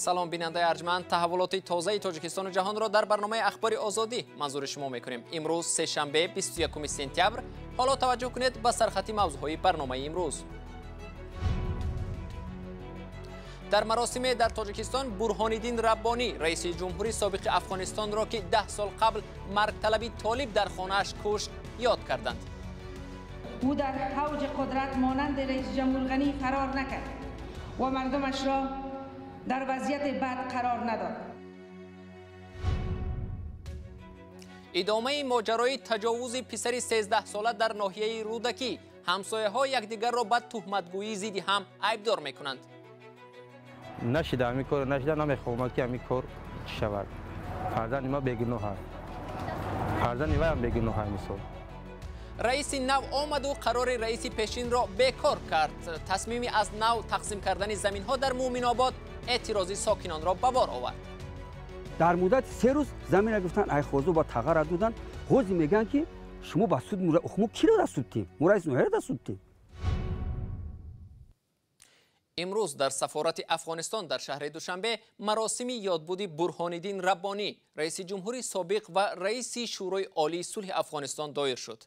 Салом, бинандаи арҷманд. Таҳаввулоти тозаи Тоҷикистону ҷаҳонро дар барномаи «Ахбори Озодӣ» манзури шумо мекунем. Имрӯз сешанбе, 21 сентябр. Ҳоло таваҷҷӯҳ кунед ба сархати мавзӯъҳои барномаи имрӯз. Дар маросиме дар Тоҷикистон Бурҳониддин Раббонӣ, раиси ҷумҳури собиқи Афғонистонро, ки 10 сол қабл маргталаби толиб дар хонааш кушт, ёд карданд. Ӯ дар ҳавҷи қудрат монанди раиси ҷумҳур Ғанӣ фарор накард ва мардумашро дар вазъияти бад қарор надод. Идомаи моҷарои таҷовузи писари 13сола дар ноҳияи Рӯдакӣ. Ҳамсояҳо якдигарро ба туҳматгӯии зидди ҳам айбдор мекунанд. Нашида ҳамин кор, нашида, намехоҳам, ки ҳамин кор шавад. Фарзанди ма бегуноҳ аст, фарзанди вайам бегуноҳ аст, мисол. Раиси нав омаду қарори раиси пешинро бекор кард. Тасмими аз нав тақсим кардани заминҳо дар Муъминобод эътирози сокинонро ба бор овард. Дар муддати 3 рӯз замина гуфтан, айхозу ба тағара доданд. Ҳозир мегӯянд, ки шумо ба суд. Мо киро да суд тем? Мо раиси ноҳияро да суд тем? Имрӯз дар сафорати Афғонистон дар шаҳри Душанбе маросими ёдбуди Бурҳониддин Раббонӣ, раиси ҷумҳури собиқ ва раиси Шӯрои Олии сулҳи Афғонистон, доир шуд.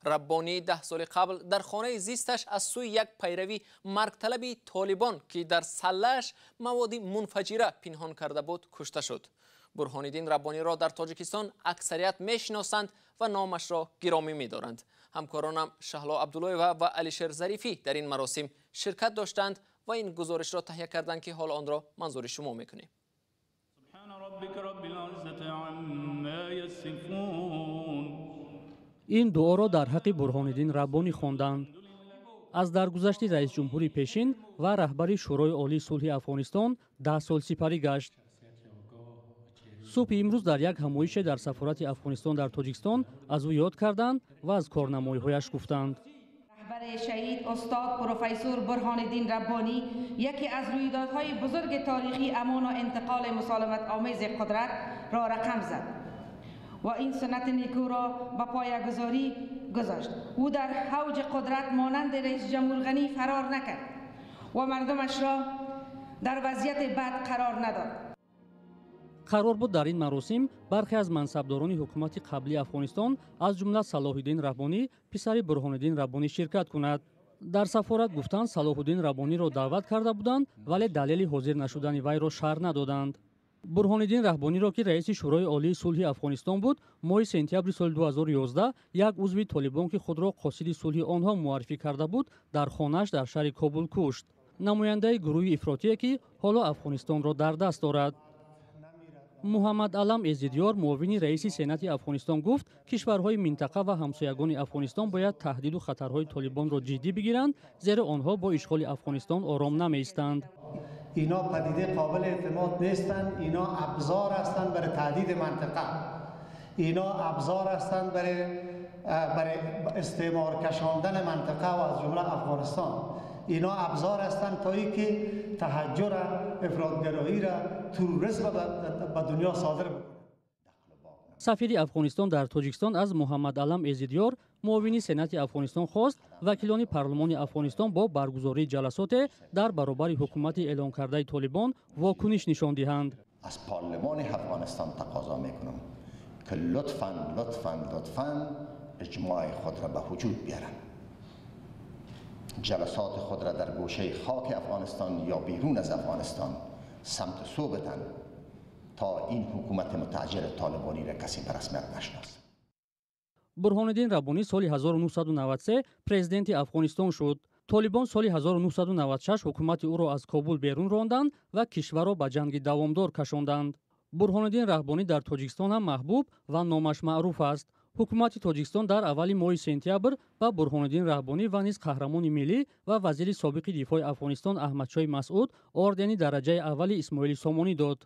Раббонӣ 10 соли қабл дар хонаи зисташ аз сӯи як пайрави маргталаби толибон, ки дар саллааш маводи мунфаҷира пинҳон карда буд, кушта шуд. Бурҳониддин Раббониро дар Тоҷикистон аксарият мешиносанд ва номашро гиромӣ медоранд. Ҳамкоронам Шаҳло Абдуллоева ва Алишер Зарифӣ дар ин маросим ширкат доштанд ва ин гузоришро таҳия карданд, ки ҳоло онро манзури шумо мекунем. سبحان ربك رب العزة عما يصفون. Ин дуоро дар ҳаққи Бурҳониддин Раббонӣ хонданд. Аз даргузашти раисҷумҳури пешин ва раҳбари Шӯрои Олии сулҳи Афғонистон 10 сол сипарӣ гашт. Субҳи имрӯз дар як ҳамоише дар сафорати Афғонистон дар Тоҷикистон аз ӯ ёд карданд ва аз корнамоиҳояш гуфтанд. Раҳбари шаҳид, устод профессор Бурҳониддин Раббонӣ яке аз рӯйдодҳои бузурги таърихӣ, амону интиқоли мусолиматомези қудрат ро рақам зад ва ин суннати некӯро ба поягузорӣ гузошт. Ӯ дар ҳавҷи қудрат монанди раиси ҷумҳур Ғанӣ фарор накард ва мардумашро дар вазъияти бад қарор надод. Қарор буд дар ин маросим бархе аз мансабдорони ҳукумати қаблии Афғонистон, аз ҷумла Салоҳиддин Раббонӣ, писари Бурҳониддин Раббонӣ, ширкат кунад. Дар сафорат гуфтанд, Салоҳуддин Раббониро даъват карда буданд, вале далели ҳозир нашудани вайро шарҳ надоданд. Бурҳониддин Раҳбониро, ки раиси Шӯрои Олии сулҳи Афғонистон буд, моҳи сентябри соли 2011 як узви толибон, ки худро қосиди сулҳи онҳо муаррифӣ карда буд, дар хонааш дар шаҳри Кобул кушт, намояндаи гурӯҳи ифротие, ки ҳоло Афғонистонро дар даст дорад. Муҳаммад Алам Эзидёр, муовини раиси Сенати Афғонистон, гуфт, кишварҳои минтақа ва ҳамсоягони Афғонистон бояд таҳдиду хатарҳои толибонро ҷиддӣ бигиранд, зеро онҳо бо ишғоли Афғонистон ором намеистанд. اینا پدیده قابل اعتماد نیستند. اینا ابزار هستند برای تهدید منطقه. اینا ابزار هستند برای استعمار کشاندن منطقه و از جمله افغانستان. اینا ابزار هستند تا اینکه تحجر، افراط‌گرایی را، تروریسم به دنیا صادر بکنند. Сафири Афғонистон дар Тоҷикистон аз Муҳаммад Алам Эзидёр, муовини Сенати Афғонистон, хост, вакилони парлумони Афғонистон бо баргузории ҷаласоте дар баробари ҳукумати эълонкардаи толибон вокуниш нишон диҳанд. از پارلمان افغانستان تقاضا میکنم که لطفا، لطفا، لطفا اجماع خود را به وجود بیارن، جلسات خود را در گوشه خاک افغانستان یا بیرون از افغانستان سمت سو بدن تا این حکومت متحجر طالبانی را کسی به رسمیت نشناسد. Бурҳониддин Раббонӣ соли 1993 президенти Афғонистон шуд. Толибон соли 1996 ҳукумати ӯро аз Кобул берун ронданд ва кишварро ба ҷанги давомдор кашонданд. Бурҳониддин Раҳбонӣ дар Тоҷикистон ҳам маҳбуб ва номаш маъруф аст. Ҳукумати Тоҷикистон дар аввали моҳи сентябр ба Бурҳониддин Раҳбонӣ ва низ қаҳрамони миллӣ ва вазири собиқи дифои Афғонистон Аҳмадшоҳи Масъуд ордени дараҷаи аввали Исмоили Сомонӣ дод.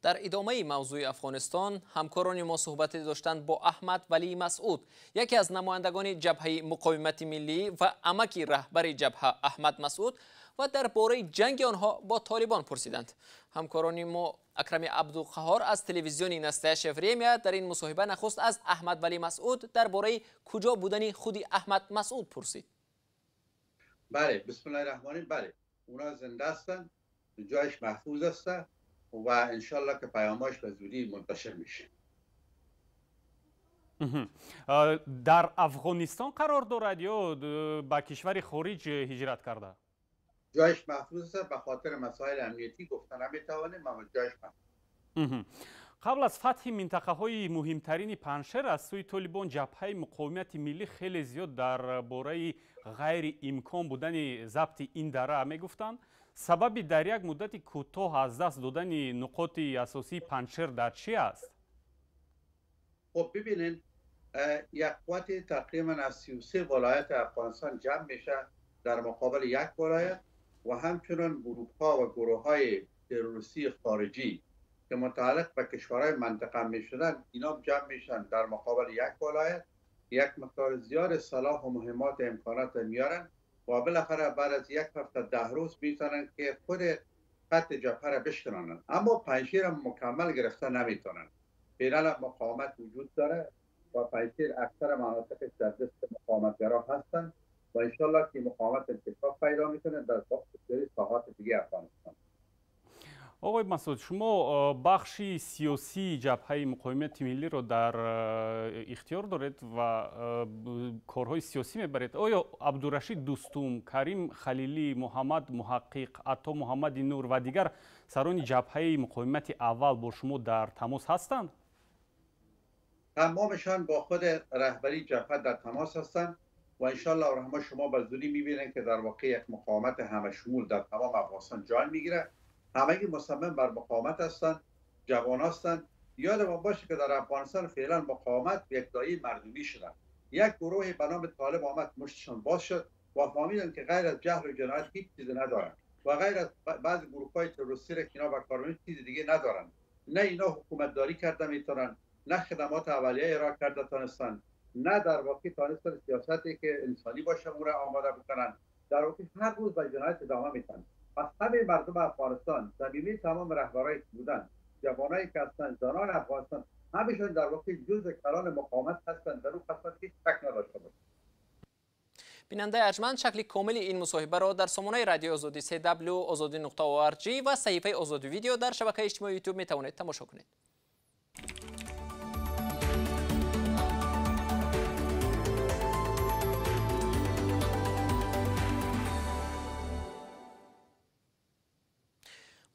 Дар идомаи мавзӯи Афғонистон ҳамкорони мо суҳбате доштанд бо Аҳмад Валии Масъуд, яке аз намояндагони Ҷабҳаи муқовимати миллӣ ва амаки раҳбари ҷабҳа Аҳмад Масъуд, ва дар бораи ҷанги онҳо бо толибон пурсиданд. Ҳамкорони мо Акрами Абдуқаҳор аз телевизиони «Настоящее время» дар ин мусоҳиба нахуст аз Аҳмад Валӣ Масъуд дар бораи куҷо будани худи Аҳмад Масъуд пурсид. بله، بسم الله الرحمن. بله، اونا زنده هستن. جایش محفوظ است و انشالله که پیاماش به زودی منتشر میشه. در افغانستان قرار دارد یا به کشور خارج هجرت کرده؟ جایش محفوظ است، به خاطر مسائل امنیتی گفته نمیتوانیم، اما جایش محفوظ. قبل از فتح منطقه مهمترین پنجشیر از سوی طالبان، جبهه مقاومت ملی خیلی زیاد در باره غیر امکان بودن ضبط این دره میگفتند. سبب در یک مدت کوتاه از دست دادن نقاط اساسی پنجشیر در چی است؟ خب ببینین، یک قوت تقریبا از 33 ولایت افغانستان جمع میشه در مقابل یک ولایت و همچنان گروه ها و گروه های تروریستی خارجی که متعلق به کشورهای منطقه میشدن، اینا جمع میشن در مقابل یک ولایت، یک مقدار زیاد سلاح و مهمات امکانات میارن و بالاخره بعد از یک هفته 10 روز میتونن که خود خط جبهه را بشکنانن، اما پنجشیر مکمل گرفته نمیتونن. فعلا مقاومت وجود داره و پنجشیر اکثر مناطقش در دست مقاومتگرا هستن و انشالله که مقاومت انکشاف پیدا میکنه در بسیاری ساحات دیگه افغانستان. آقای مسعود، شما بخش سیاسی جبهه مقاومت ملی رو در اختیار دارید و کارهای سیاسی میبرید. آیا عبدالرشید دوستم، کریم خلیلی، محمد محقق، عطا محمد نور و دیگر سران جبهه مقاومت اول با شما در تماس هستند؟ تمامشان با خود رهبری جبهه در تماس هستند و انشالله رحمه شما به زودی میبینید که در واقع یک مقاومت همه شمول در تمام افغانستان جان میگیره. همگی مصمم بر مقاومت هستند، جوان هستند. یادمان باشه که در افغانستان فعلا مقاومت یک دایره مردمی شدن. یک گروه به نام طالب آمد، مشتشان باز شد و فهمیدن که غیر از جهل و جنایت هیچ چیز ندارن و غیر از بعض گروه‌های تروریستی که اینا به کار می‌برن چیز دیگه ندارن. نه اینا حکومت داری کرده میتونن، نه خدمات اولیه ارائه کرده تانستن، نه در واقع تانستن سیاستی که انسانی باشه اون را آماده بکنن. در واقع هر روز به جنایت ادامه میتن. پس همه مردم افغانستان، زمینه تمام رهبرای بودن، جوانایی که هستن، زنان افغانستان، همشون در واقع جزء کلان مقاومت هستند. در اون قسمت هیچ شک نداشته باشید. بیننده ارجمند، شکل کامل این مصاحبه را در سامانه رادیو آزادی cw.azadi.org و صحیفه آزادی ویدیو در شبکه اجتماعی یوتیوب می توانید تماشا کنید.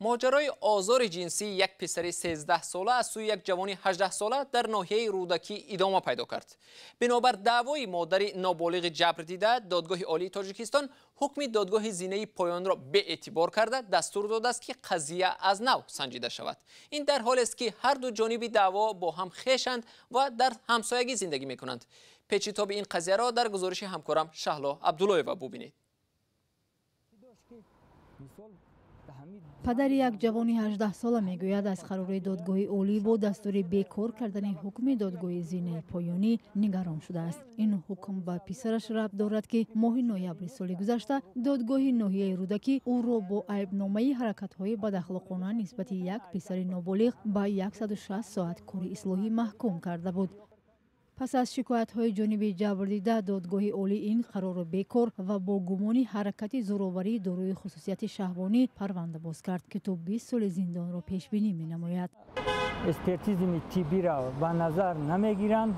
ماجرای آزار جنسی یک پسر 13 ساله از سوی یک جوان 18 ساله در ناحیه رودکی ادامه پیدا کرد. بنابر دعوای مادر نابالغ جبر دیده، دادگاه عالی تاجیکستان حکم دادگاه زینه پایان را به اعتبار کرده دستور داده است که قضیه از نو سنجیده شود. این در حال است که هر دو جانب دعوا با هم خویشند و در همسایگی زندگی میکنند. پیچیدگی این قضیه را در گزارش همکارم شهلا عبدالله‌یeva ببینید. падари як ҷавони 18сола мегӯяд, аз қарори додгоҳи олӣ бо дастури бекор кардани ҳукми додгоҳи зинаи поёнӣ нигарон шудааст. Ин ҳукм ба писараш рабт дорад, ки моҳи ноябри соли гузашта додгоҳи ноҳияи Рӯдакӣ ӯро бо айбномаи ҳаракатҳои бадахлоқона нисбати як писари ноболиғ ба 160 соат кори ислоҳӣ маҳкум карда буд. Пас аз шикоятҳои ҷониби ҷабрдида, додгоҳи олӣ ин қарорро бекор ва бо гумони ҳаракати зӯроварии дорои хусусияти шаҳвонӣ парванда боз кард, ки то 20 соли зиндонро пешбинӣ менамояд. Экспертизми тиббиро ба назар намегиранд.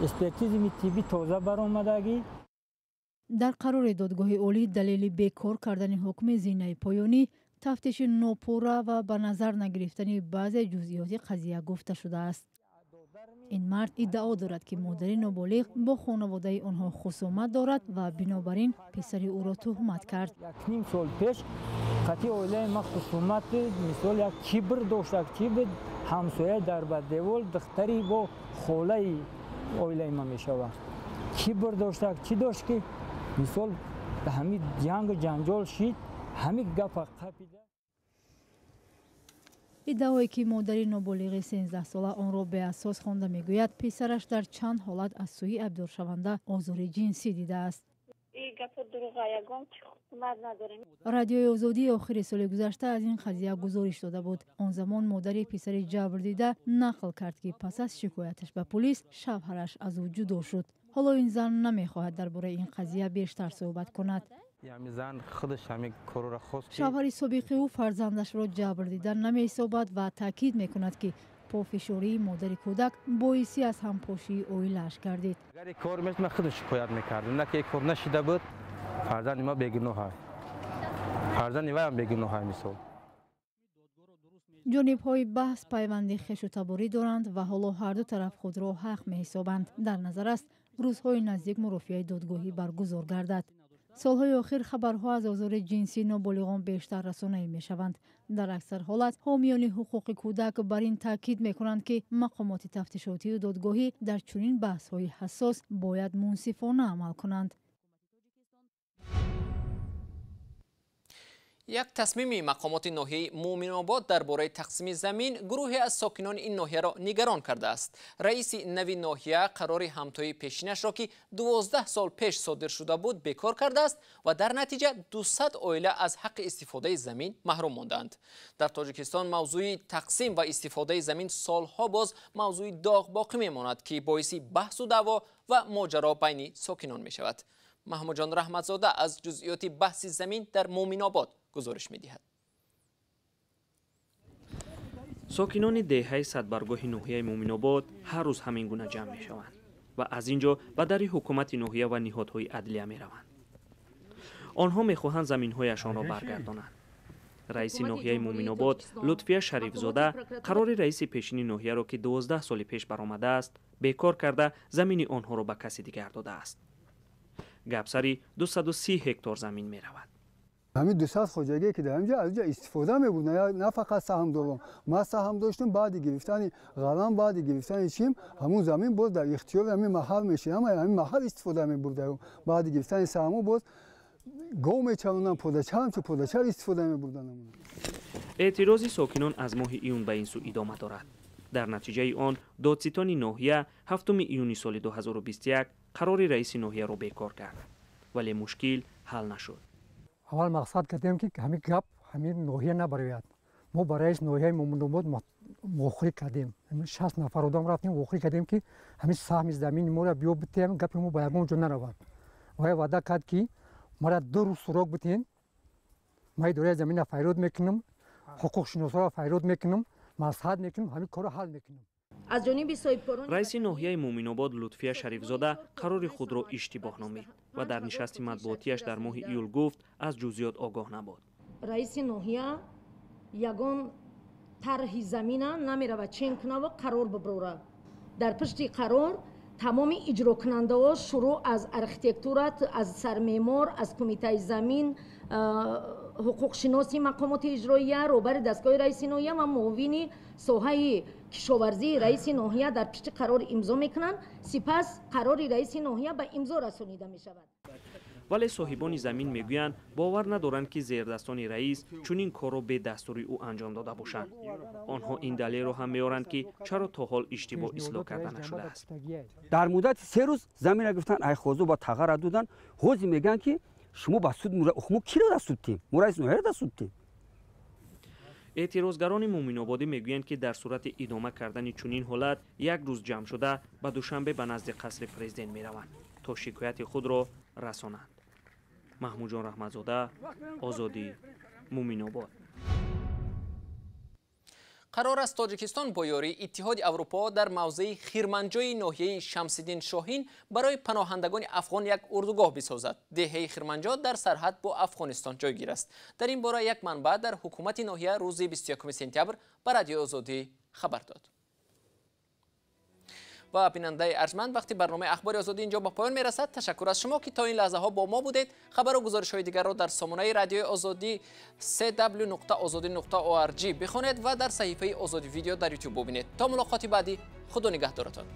Экспертизми тиббӣ тоза баромадагӣ. Дар қарори додгоҳи олӣ далели бекор кардани ҳукми зинаи поёнӣ тафтиши нопурра ва ба назар нагирифтани баъзе ҷузъиёти қазия гуфта шудааст. Ин мард иддао дорад, ки модари ноболиғ бо хонаводаи онҳо хусумат дорад ва бинобар ин писари ӯро туҳмат кард. 1.5 сол пеш қатъи оилаи ма хусумат, мисол як кибр дошт, як кибр ҳамсоя дар ба девол духтари бо холаи оилаи ма мешавад. Кибр дошт, як чӣ дошт, ки мисол ҳамин ҷангу ҷанҷол шид, ҳамин гапа қапида. Иддаое ки модари ноболиғи 13сола онро беасос хонда мегӯяд, писараш дар чанд ҳолат аз сӯи айбдоршаванда озори ҷинсӣ дидааст. Радиои Озодӣ охири соли гузашта аз ин қазия гузориш дода буд. Он замон модари писари ҷабрдида нақл кард, ки пас аз шикояташ ба полис шавҳараш аз ӯ ҷудо шуд. Ҳоло ин зан намехоҳад дар бораи ин қазия бештар суҳбат кунад. Шавҳари собиқи ӯ фарзандашро ҷабр дида намеҳисобад ва таъкид мекунад, ки пофишории модари кӯдак боиси аз ҳампошии оилааш гардид. Агар кор мешуд, ман худам шикоят мекардам, на ки кор нашида буд. Фарзанди ма бегуноҳ аст, фарзанди вайам бегуноҳ аст. Мисол, ҷонибҳои баҳс пайванди хешу таборӣ доранд ва ҳоло ҳарду тараф худро ҳақ меҳисобанд. Дар назар аст, рӯзҳои наздик мурофиаи додгоҳӣ баргузор гардад. Солҳои охир хабарҳо аз озори ҷинсии ноболиғон бештар расонаӣ мешаванд. Дар аксар ҳолат ҳомиёни ҳуқуқи кӯдак бар ин таъкид мекунанд, ки мақомоти тафтишотию додгоҳӣ дар чунин баҳсҳои ҳассос бояд мунсифона амал кунанд. Як тасмими мақомоти ноҳияи Муъминобод дар бораи тақсими замин гурӯҳе аз сокинони ин ноҳияро нигарон кардааст. Раиси нави ноҳия қарори ҳамтои пешинашро, ки 12 сол пеш содир шуда буд, бекор кардааст ва дар натиҷа 200 оила аз ҳаққи истифодаи замин маҳрум мондаанд. Дар Тоҷикистон мавзӯи тақсим ва истифодаи замин солҳо боз мавзӯи доғ боқӣ мемонад, ки боиси баҳсу даъво ва моҷаро байни сокинон мешавад. Маҳмудҷон Раҳматзода аз ҷузъиёти баҳси замин дар Муъминобод гузориш медиҳад. Сокинони деҳаи Садбаргоҳи ноҳияи Муъминобод ҳар рӯз ҳамин гуна ҷамъ мешаванд ва аз ин ҷо ба дари ҳукумати ноҳия ва ниҳодҳои адлия мераванд. Онҳо мехоҳанд заминҳояшонро баргардонанд. Раиси ноҳияи Муъминобод Лутфия Шарифзода қарори раиси пешини ноҳияро, ки 12 соли пеш баромадааст, бекор карда замини онҳоро ба каси дигар додааст. Гап сари 230 ҳектор замин меравад. Ҳамин 200 хоҷагие ки дар инҷо аз инҷо истифода мебурданд, на фақат саҳм дорам, ман саҳм доштам. Баъди гирифтани ғалам, баъди гирифтани чим, ҳамун замин боз дар ихтиёри ҳамин маҳал мешид, ҳама ҳамин маҳал истифода мебурданд. Баъди гирифтани саҳмҳо боз гов мечаронанд, подача ҳамчун подача истифода мебурданд. Эътирози сокинон аз моҳи июн ба ин сӯ идома дорад. Дар натиҷаи он додситони ноҳия 7 июни соли 2021 қарори раиси ноҳияро бекор кард, вале мушкил ҳал нашуд. Аввал мақсад кардем, ки ҳамин гап ҳамин ноҳия набарояд. Мо ба раиси ноҳияи Муъминобод вохӯрӣ кардем, 60 нафар одам рафтем, вохӯрӣ кардем, ки ҳамин саҳми замини моро биё битем, гапи мо ба ягон ҷо наравад. Вай ваъда кард, ки мара 2 рӯз суроғ битен, ман идораи заминро файрод мекунам, ҳуқуқшиносҳоро файрод мекунам, маслиҳат мекунам, ҳамин корро ҳал мекунам. Раиси ноҳияи Муъминобод Лутфия Шарифзода қарори худро иштибоҳ номид ва дар нишасти матбуотиаш дар моҳи июл гуфт, аз ҷузъиёт огоҳ набуд. Раиси ноҳия ягон тарҳи замина намеравад чен кунава қарор биброра. Дар пушти қарор тамоми иҷрокунандаҳо, шурӯъ аз архитектура, аз сармеъмор, аз кумитаи замин, ҳуқуқшиноси мақомоти иҷроия, роҳбари дастгоҳи раиси ноҳия ва муовини соҳаи кишоварзии раиси ноҳия дар пишти қарор имзо мекунанд. Сипас қарори раиси ноҳия ба имзо расонида мешавад. Вале соҳибони замин мегӯянд, бовар надоранд, ки зердастони раис чунин корро бе дастури ӯ анҷом дода бошанд. Онҳо ин далелро ҳам меоранд, ки чаро то ҳол иштибоҳ ислоҳ карда нашудааст. Дар муддати 3 рӯз заминро гирифтанд, ай хозу ба тағара доданд. Ҳозир мегӯянд, ки шумо ба суд мо киро дар суд тем? Мо раиси ноҳияро дар суд тем. Эътирозгарони Муъминободӣ мегӯянд, ки дар сурати идома кардани чунин ҳолат як рӯз ҷамъ шуда ба Душанбе ба назди қасри президент мераванд, то шикояти худро расонанд. Маҳмудҷон Раҳматзода, Озодӣ, Муъминобод. Қарор аст Тоҷикистон бо ёрии Иттиҳоди Аврупо дар мавзеи Хирманҷои ноҳияи Шамсиддин Шоҳин барои паноҳандагони афғон як урдугоҳ бисозад. Деҳаи Хирманҷо дар сарҳад бо Афғонистон ҷойгир аст. Дар ин бора як манбаъ дар ҳукумати ноҳия рӯзи 21 сентябр ба Радиои Озодӣ хабар дод. Ва бинандаи арҷманд, вақти барномаи Ахбори Озодӣ инҷо ба поён мерасад. Ташаккур аз шумо, ки то ин лаҳзаҳо бо мо будед. Хабару гузоришҳои дигарро дар сомонаи Радиои Озодӣ cw.ozodi.org бихонед ва дар саҳифаи Озодӣ видео дар YouTube бубинед. То мулоқоти баъдӣ, худо нигаҳдоратон.